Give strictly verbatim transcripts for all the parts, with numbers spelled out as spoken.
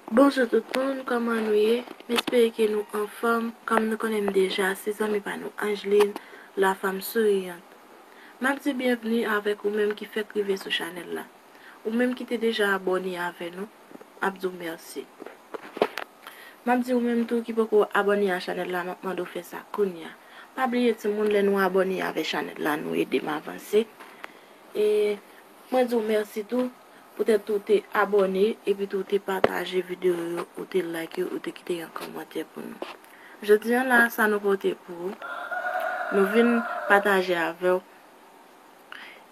Bonjou tout moun, kòman nou ye? M espere ke nou anfòm. Kòm nou konnen m deja, se zanmi pa nou Angeline, la femme souriante. M ap di byenvni avèk ou menm ki fèk rive sou chanèl la. Ou menm ki te deja abòne avè nou, m ap di w mèsi. M ap di ou menm tou ki poko abòne a chanèl la, m ap mande w fè sa kounye a. Pa bliye timoun, lè nou abòne avè chanèl la, nou ede m avanse. E mwen di w mèsi tou, poutèt ou te abòne, epi tou ou te pataje videyo yo, ou te like yo, ou te kite yon kòmantè pou nou. Jodi a la, sa nou pote pou ou, nou vin pataje avè w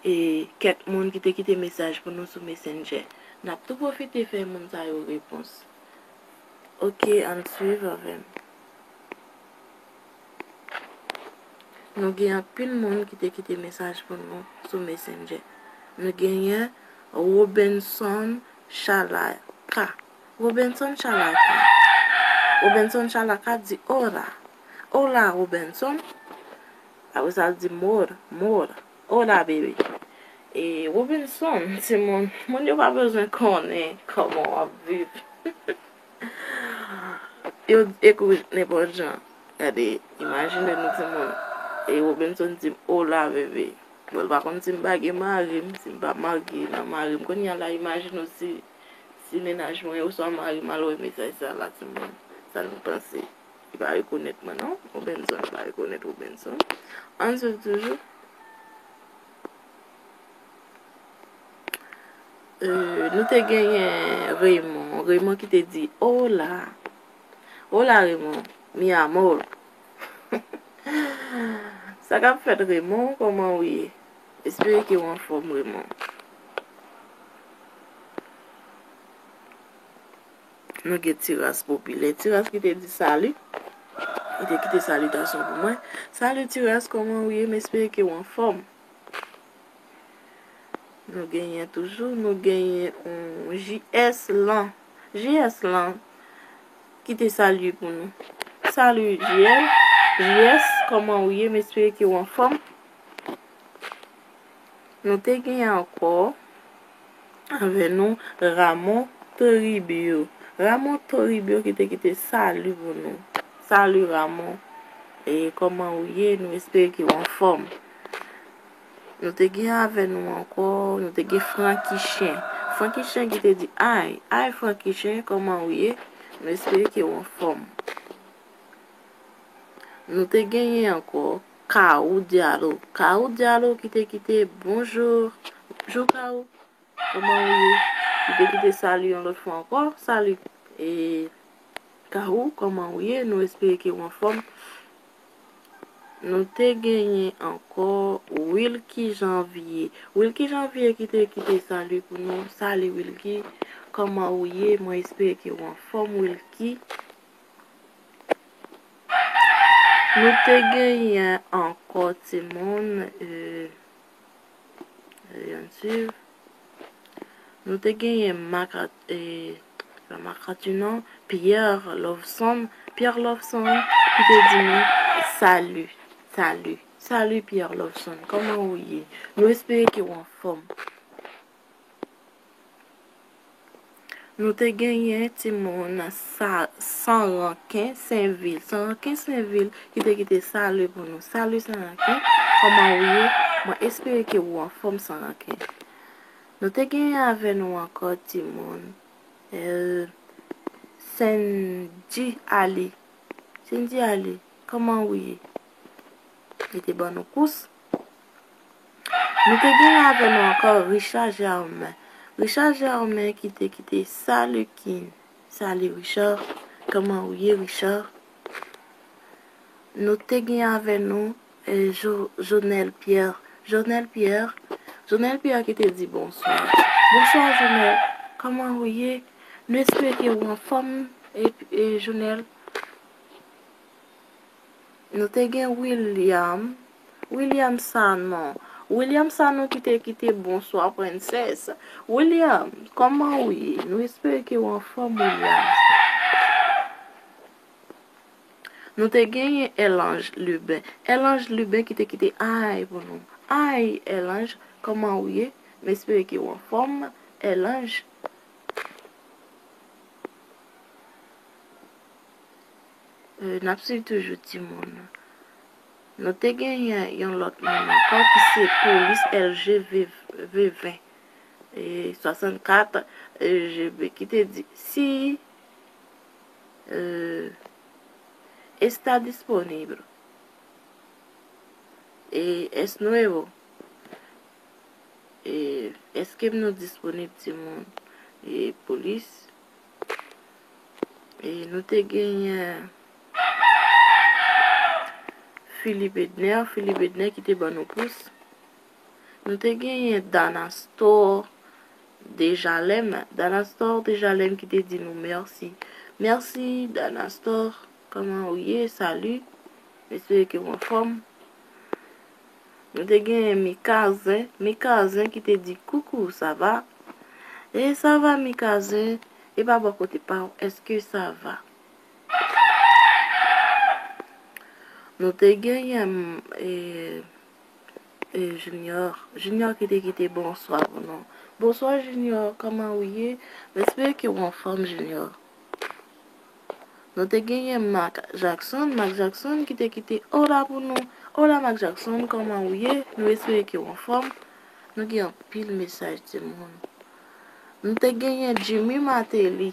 e kèk moun ki te kite mesaj pou nou sou Messenger. N ap tou pwofite fè moun sa yo repons. Oke, ann swiv avè m. Nou gen anpil moun ki te kite mesaj pou nou sou Messenger. Nou genyen Robinson Chalaka. Robinson Chalaka. Robinson Chalaka di, "Hola. Hola, Robinson." Apre sa, l di, "Mor, mor. Hola, baby." E Robinson, timoun, moun yo pa bezwen konnen kòman w ap viv. Yo ekri nenpòt jan. Gade, imajine nou timoun. E Robinson di m, "Hola, bebe." Bon, l pa konn si m pa gen mari m, si m pa marye nan mari m. Kounye a la, imajine w si, si mennaj mwen, oswa mari m al wè mesaj sa la, timoun. Sa nou panse? Li pa rekonèt mwen, non. Robinson, li pa rekonèt Robinson. Ann swiv toujou. Euh, nou te genyen Raymond. Raymond ki te di, "Hola. Hola, Raymond. Mi amor." Sa k ap fèt, Raymond? Kòman ou ye? Espere ke w anfòm, Raymond. Nou gen Tiras Popilè. Tiras ki te di, "Salut." Li te kite salitasyon pou mwen. "Salut, Tiras, kòman ou ye? M espere ke w anfòm." Nou genyen toujou, nou genyen yon J S Lan. J S Lan ki te salye pou nou. "Salut, J L. J S, kòman ou ye? M espere ke w anfòm." Nou te genyen ankò avè nou Ramon Toribio. Ramon Toribio ki te kite salut pou nou. "Salut, Ramon. E kòman ou ye? Nou espere ke w anfòm." Nou te gen avè nou ankò, nou te gen Franky Chen. Franky Chen ki te di, "Ay, ay, Franky Chen, kòman ou ye? Nou espere ke w anfòm." Nou te genyen ankò Kaou Diallo. Kaou Diallo ki te kite, "Bonjou." "Bonjou, Kaou. Kòman ou ye?" Li te kite salut yon lòt fwa ankò. "Salut, e, Kaou, kòman ou ye? Nou espere ke w anfòm." Nou te genyen ankò Wilky Janvier. Wilky Janvier ki te kite salut pou nou. "Salut, Wilky. Kòman ou ye? Mwen espere ke w anfòm, Wilky." Nou te genyen ankò timoun, euh, euh, ann swiv. Nou te genyen Makat, eh, pa Makati non, Pierre Loveson, Pierre Loveson ki te di nou, "Salut, salut, salut Pierre Loveson, kòman ou ye? Nou espere ke w anfòm." Nou te genyen timoun sa, San Ranken Senvil. San Ranken Senvil ki te kite salut pou nou. "Salut San Ranken, kòman ou ye? Mwen espere ke ou anfòm San Ranken." Nou te genyen avè nou ankò timoun, eh, Sendy Ali. Sendy Ali, kòman ou ye? Li te ban nou kous. Nou te genyen avè nou ankò Richard Germain. Richard Germain ki te kite salut Kin. "Salut Richard, kòman ou ye, Richard?" Nou te genyen avè nou, eh, Jo-, Jonel Pierre. Jonel Pierre, Jonel Pierre ki te di, "Bonswa." "Bonswa, Jonel. Kòman ou ye? Nou espere ke ou anfòm, e, e, Jonel." Nou te gen William. William Sanon. William Sanon ki te kite, "Bonswa, Prensès." William, kòman ou ye? Nou espere ke ou anfòm, William. Nou te genyen Elange Lubin. Elange Lubin ki te kite ay pou nou. Ay, Elange, kòman ou ye? M espere ke ou anfòm, Elange. N ap swiv toujou timoun. Nou te genyen yon lòt moun ankò ki se Polis L G V ven e swasannkat L G B ki te di, si eh, está disponível. Eh, es nuevo. Eh, èske nou disponib, timoun? Eh, Polis. Eh, nou te genyen Philippe Edner, Philippe Edner ki te ban nou pous. Nou te genyen Danastor Dejalem. Danastor Dejalem ki te di nou mèsi. Mèsi, Danastor. Kòman ou ye? Salut. M espere ke w anfòm. Nou te genyen Mikazen. Mikazen ki te di, coucou, ça va? E ça va, Mikazen? E pa bò kote pa w, èske ça va? Nou te genyen, eh, eh, Junior. Junior ki te kite bonswa pou nou. Bonswa, Junior, kòman ou ye? M espere ke w anfòm, Junior. Nou te genyen Mark Jackson. Mark Jackson ki te kite hola pou nou. Hola, Mark Jackson, kòman ou ye? Nou espere ke w anfòm. Nou gen anpil mesaj, timoun. Nou te genyen Jimmy Martelly.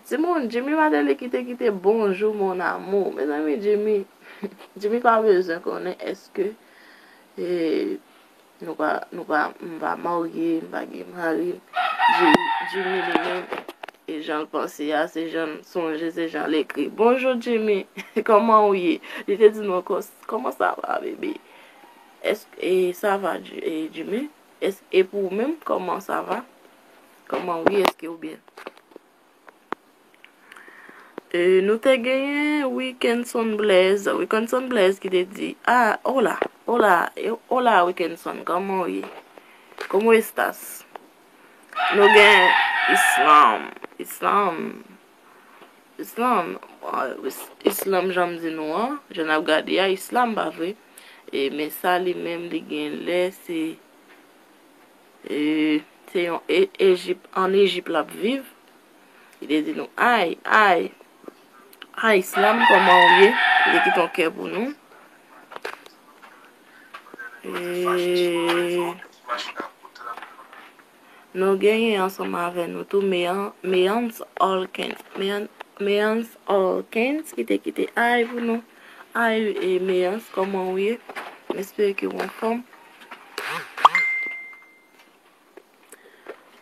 Timoun, Jimmy Martelly ki te kite bonjou, mon amour. Mezanmi, Jimmy, Jimmy pa bezwen konnen èske, eh, nou pa, nou pa, m pa marye, m pa gen mari. Jimmy, Jimmy li menm, e jan l panse a, se jan l sonje, se jan l ekri. Bonjou, Jimmy. Kòman ou ye? Li te di nou ankò, comment ça va, bébé? Èske, e ça va, Ji-, e Jimmy? Èske, e pou ou menm, comment ça va? Kòman ou ye? Èske ou byen? E, nou te genyen Wickenson Blaise. Wickenson Blaise ki te di, ah, hola, hola, e, hola, Wickenson, kòman ou ye? ¿Cómo estás? Nou gen Islam. Islam. Islam. Ah, Is-, Islam, jan m di nou an, jan n ap gade a, Islam, pa vre? E, men sa li menm, li gen lè, se, e, se yon E-, Ejip, ann Ejip l ap viv. Li te di nou, ay, ay, ay, Islam, kòman ou ye? Li te kite yon kè pou nou. E, nou genyen ansanm avè nou tou Meyan-, Meyans Hawkins. Meyan-, Meyans Hawkins ki te kite ay pou nou. Ay, e, Meyans, kòman ou ye? M espere ke w anfòm.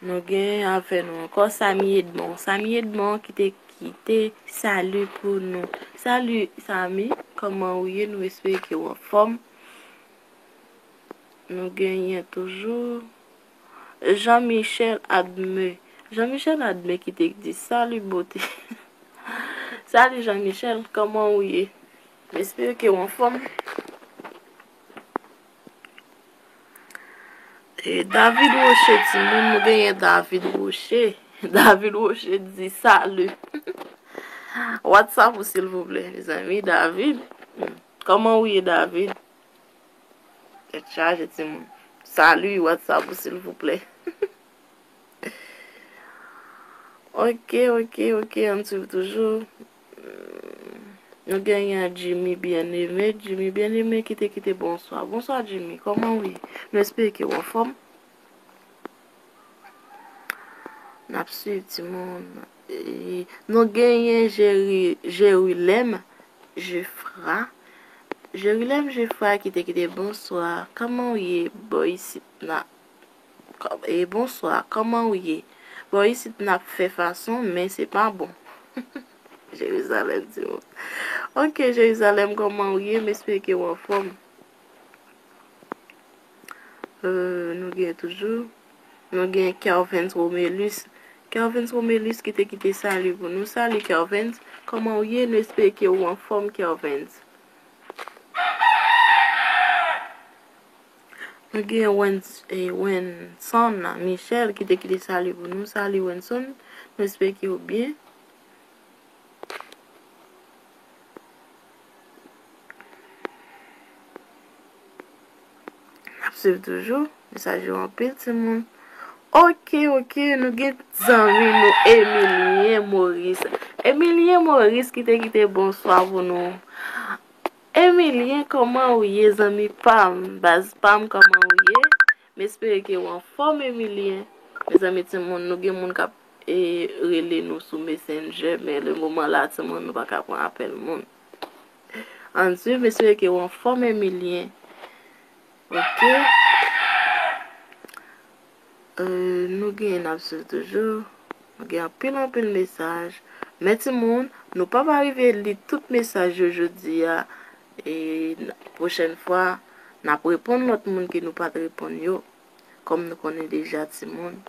Nou gen avè nou ankò Samy Edmond. Samy Edmond ki te kite sali pou nou. Sali, Samy, kòman ou ye? Nou espere ke w anfòm. Nou genyen toujou Jean Michel Adme. Jean Michel Adme ki te di, sali bote. Sali Jean Michel, kòman ou ye? M espere ke w anfòm. E David Rocher, timoun, nou genyen David Rocher. David Rocher di, sali. WhatsApp ou, silvouplè, mezanmi, David. Hmm. Kòman ou ye, David? Tèt chaje, timoun. Sali, WhatsApp ou, silvouplè. Ok, ok, ok, ann swiv toujou. Hmm. Nou genyen Jimmy Bien-Aimé. Jimmy Bien-Aimé ki te kite bonswa. Bonswa, Jimmy. Kòman ou ye? Nou espere ke w anfòm. N ap swiv, timoun. E, nou genyen Jeri-, Jerilèm Jefra. Jerilèm Jefra ki te kite bonswa. Kòman ou ye, bò isit la? Kò-, e, bonswa, kòman ou ye? Bò isit n ap fè fason, men se pa bon. Jerizalèm, timoun. Ok, Jerizalèm, kòman ou ye? M espere ke w anfòm. Euh, nou gen toujou. Nou gen Kervens Romelus. Kervens Romelus ki te kite sali pou nou. Sali, Kervens. Kòman ou ye? Nou espere ke ou anfòm, Kervens. Nou gen Wens-, eh, Wenson Michel ki te kite sali pou nou. Sali, Wenson. Nou espere ke ou byen. N ap swiv toujou. Mesaj yo anpil, timoun. Ok, ok, nou gen zanmi nou, Emilien Maurice. Emilien Maurice ki te kite bonswa pou nou. Emilien, kòman ou ye, zanmi pa m? Baz pa m, kòman ou ye? M espere ke w anfòm, Emilien. Mezanmi, timoun, nou gen moun k ap, e, rele nou sou Messenger, men le moman la, timoun, nou pa ka pran apèl moun. Ann swiv, m espere ke w anfòm, Emilien. Ok. Euh, nou genyen n ap swiv toujou. Nou gen anpil, anpil mesaj. Men timoun, nou p ap rive li tout mesaj yo jodi a. E n-, pwochèn fwa, n ap reponn lòt moun ke nou pa t reponn yo. Kòm nou konnen deja, timoun.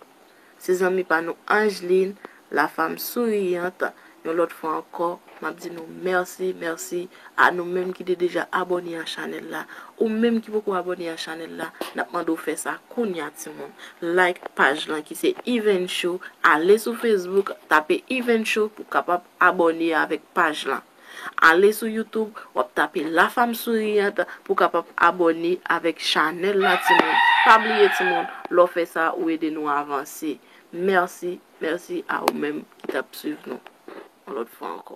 Se zanmi pa nou Angeline, la femme souriante. Yon lòt fwa ankò, m ap di nou mèsi, mèsi a nou menm ki te deja abòne a chanèl la. Ou menm ki poko abòne a chanèl la, n ap mande w fè sa kounye a, timoun. Like paj lan ki se Even Show. Ale sou Facebook, tape Even Show pou w kapab abòne avèk paj lan. Ale sou YouTube, w ap tape La Femme Souriante pou w kapab abòne avèk chanèl la, timoun. Pa bliye, timoun, lè w fè sa, ou ede nou avanse. Mèsi, mèsi a ou menm ki t ap swiv nou. Yon lòt fwa ankò.